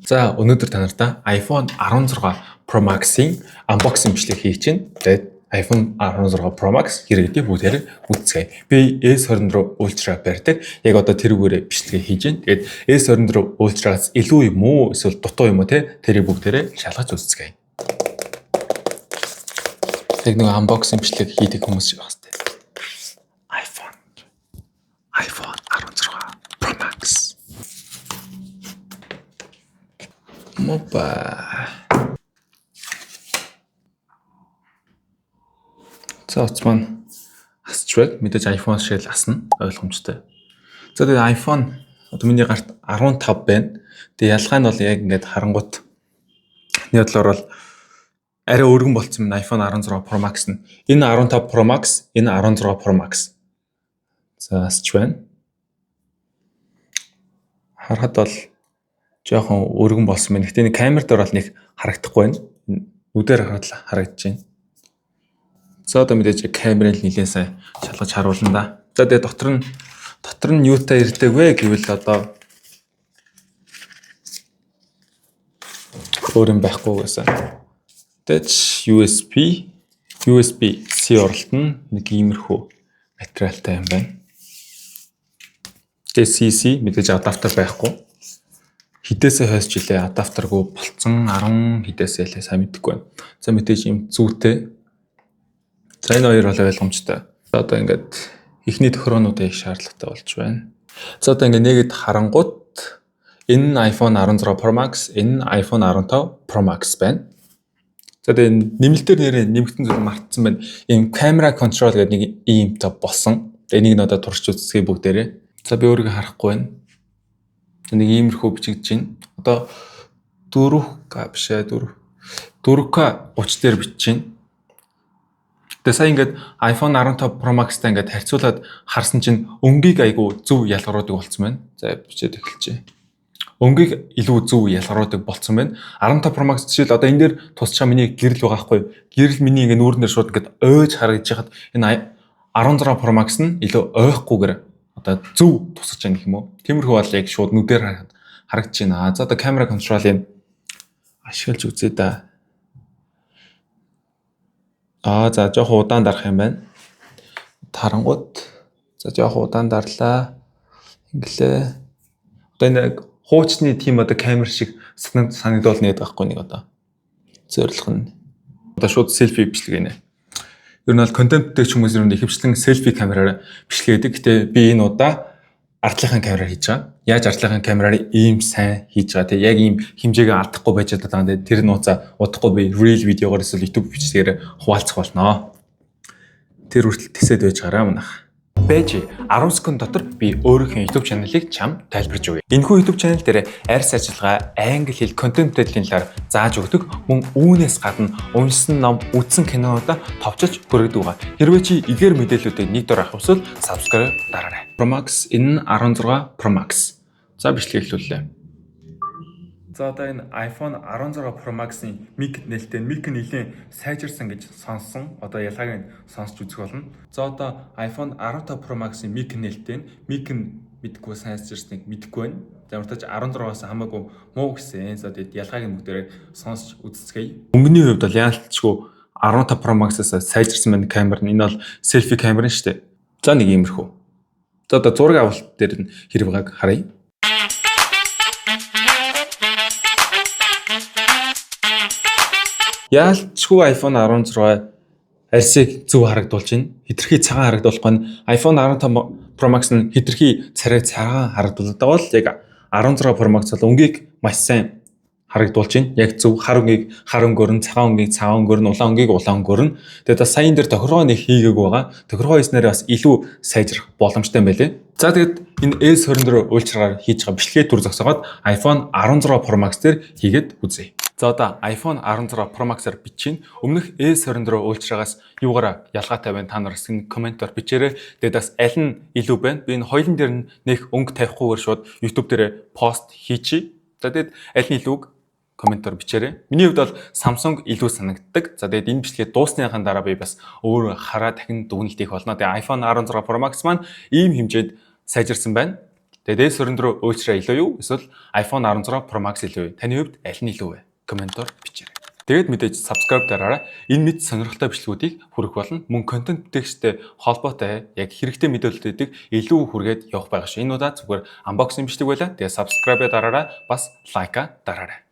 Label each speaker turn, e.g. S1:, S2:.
S1: За, өнөөдөр та нартай iPhone 16 Pro Max-ийн unboxing бичлэг хийж байна. Тэгээд iPhone 16 Pro Max хэрэгэдийг бүгдээрээ үзцгээе. Би S24 Ultra барьдаг. Яг одоо тэрүүгээрээ бичлэгээ хийж байна. Тэгээд S24 Ultra-аас илүү юм уу эсвэл дутуу юм уу те, тэрийг бүгдээрээ шалгаж үзцгээе. Яг нэг unboxing бичлэг хийдэг хүмүүс шиг байх хэвээр. iPhone 16 Pro Max. Моба. За, утас маань асч байг. Мэдээж iPhone шиг л асна. Ойлгомжтой. За, тэгээ iPhone одоо миний гарт 15 байна. Тэгээ ялгаа нь бол яг ингээд харангуут нэг бодлоор бол арай өргөн болцсон юм iPhone 16 Pro Max нь. Энэ 15 Pro Max, энэ 16 Pro Max. За, асч байна. Харахад бол жоохон өргөн болсон байна. Гэтэ энэ камер дээр бол нэг харагдахгүй байна. Нүдээр харахад л харагдаж байна. За, одоо мэдээж камерыг нэлээд сайн шалгаж харуулна да. За, тэгээ дотор нь юутай ирдэг вэ гэвэл одоо өөр юм байхгүй гэсэн. Тэгэж USB C оролт нь нэг иймэрхүү материалтай юм байна. Тэгээ CC мэдээж адаптер байхгүй. Хідээсээ хойш жилээ адаптергүй болцсон, 10 хідээсээ лээ сайн мэдэхгүй байна. За, мэдээж ийм зүүтэй. За, энэ хоёр бол ойлгомжтой. За, одоо ингээд эхний тохироонуудаа их шаардлагатай болж байна. За, одоо ингээд нэгэд харангуут энэ iPhone 16 Pro Max, энэ iPhone 15 Pro Max байна. За, тэгээ нэмэлтээр нэрээ нэмэгдэн зүйл мартсан байна. Ийм camera control гэдэг нэг иймтэй болсон. Тэгээ энийг нь одоо туршиж үзье бүгдээрээ. За, би өөрийгөө харахгүй байна. Нэг иймэрхүү бичигдэж байна. Одоо 4K биш ээ, 4 4K 30 дээр бичиж байна. Тэгээ сая ингээд iPhone 15 Pro Max-тай ингээд харьцуулаад харсан чинь өнгийг айгу зөв ялгаруулдаг болцсон байна. За, бичээд эхэлжээ. Өнгийг илүү зөв ялгаруулдаг болцсон байна. 15 Pro Max жишээл одоо энэ дээр тусчаа миний гэрэл байгаа байхгүй. Гэрэл миний ингээд нүүрнээр шууд ингээд ойж харагдаж хахад энэ 16 Pro Max нь илүү ойхгүйгээр одоо зөв тусаж байгаа гэх юм уу. Тиймэрхүү бол яг шууд нүдээр харахад харагдаж байна. За, одоо камера control-ыг ашиглаж үзье да. Аа, за, жоохон удаан дарах юм байна. Тарангууд за жоохон удаан дарлаа. Инглээ. Одоо энэ хуучны тийм одоо камер шиг санагдвал нэдэг байхгүй нэг одоо. Зорилго нь одоо шууд селфи бичлэг гинэ. Ер нь бол контент бүтээч хүмүүс ер нь ихэвчлэн селфи камераар бичлэг хийдэг. Гэтэ би энэ удаа ардлынхаа камераар хийж байгаа. Яаж ардлынхаа камераар ийм сайн хийж байгаа, те, яг ийм хэмжээгээ алдахгүй байж байгаа юм. Тэр нууцаа удахгүй би reel видеогоор эсвэл YouTube бичлэгээр хуваалцах болно. Тэр хүртэл тэсэд байж гараа манах. Байж 10 секунд дотор би өөрийнхөө YouTube channel-ыг чам тайлбарж өгье. Энэхүү YouTube channel дээр арьс ажиллагаа, англи хэл, контент бүтээлийн талаар зааж өгдөг. Мөн үүнээс гадна уншсан ном, үзсэн кинонуудаа товчилж хүргэдэг байгаа. Хэрвээ чи эдгээр мэдээллүүдийг нэг дор авах хүсвэл subscribe дараарай. Pro Max, энэ нь 16 Pro Max. За, бичлэг эхлүүллээ. За, одоо энэ iPhone 16 Pro Max-ын mic нээлттэй, mic нэлээд сайжирсан гэж сонссон. Одоо ялгааг нь сонсч үзэх болно. За, одоо iPhone 15 Pro Max-ын mic нээлттэй, mic нь мэдгүй сайжирсныг мэдэхгүй байна. За, ямар ч 16-аас хамаагүй муу гэсэн. За, тэгэд ялгааг нь бүгдээрээ сонсч үзцгээе. Өнгөний хувьд бол яалтчгүй 15 Pro Max-аас сайжирсан байна камер нь. Энэ бол селфи камер нь шүү дээ. За, нэг иймэрхүү. За, одоо зураг авалт дээр нь хэрэг байгааг харъя. Яалтчгүй iPhone 16 арьсыг зөв харагдуулж байна. Хитрхи цагаан харагдуулахгүй нь iPhone 15 Pro Max нь хитрхи царай цагаан харагдуулдаг бол яг 16 Pro Max бол өнгийг маш сайн харагдуулж байна. Яг зөв хар өнгийг хар өнгөөр нь, цагаан өнгийг цагаан өнгөөр нь, улаан өнгийг улаан өнгөөр нь. Тэгээд бас саяын дээр тохиргоо нэг хийгээгүй байгаа. Тохиргоо хийснээр бас илүү сайжрах боломжтой юм байлээ. За, тэгээд энэ S24 Ultra-гаар хийж байгаа бичлэгээ түр зогсоогоод iPhone 16 Pro Max дээр хийгээд үзье. За, одоо iPhone 16 Pro Max-аар бичиж. Өмнөх S24 Ultra-гаас юугаараа ялгаатай байна, та нар бас энэ комментоор бичээрэй. Тэгээд бас аль нь илүү байна? Би энэ хоёулын дээр нь нэх өнгө тавихгүйгээр шууд YouTube дээр пост хийчихье. За, тэгээд аль нь илүүг комментоор бичээрэй. Миний хувьд бол Samsung илүү санагддаг. За, тэгээд энэ бичлэгээ дуусныхаа дараа би бас өөр хараа дахин дүгнэлт хийх болно. Тэгээд iPhone 16 Pro Max маань ийм хэмжээд сайжирсан байна. Тэгээд S24 Ultra илүү юу? Эсвэл iPhone 16 Pro Max илүү юу? Таны хувьд аль нь илүү вэ? Комментоор бичээрэй. Тэгээд мэдээж subscribe дараарай. Энэ мэд сонирхолтой бичлэгүүдийг хүргэх болно. Мөн контент бүтээгчтэй холбоотой яг хэрэгтэй мэдээллүүдийг илүү хүргээд явах байгаа шүү. Энэ удаа зүгээр unboxing бичлэг байлаа. Тэгээд subscribe дараарай. Бас like аа дараарай.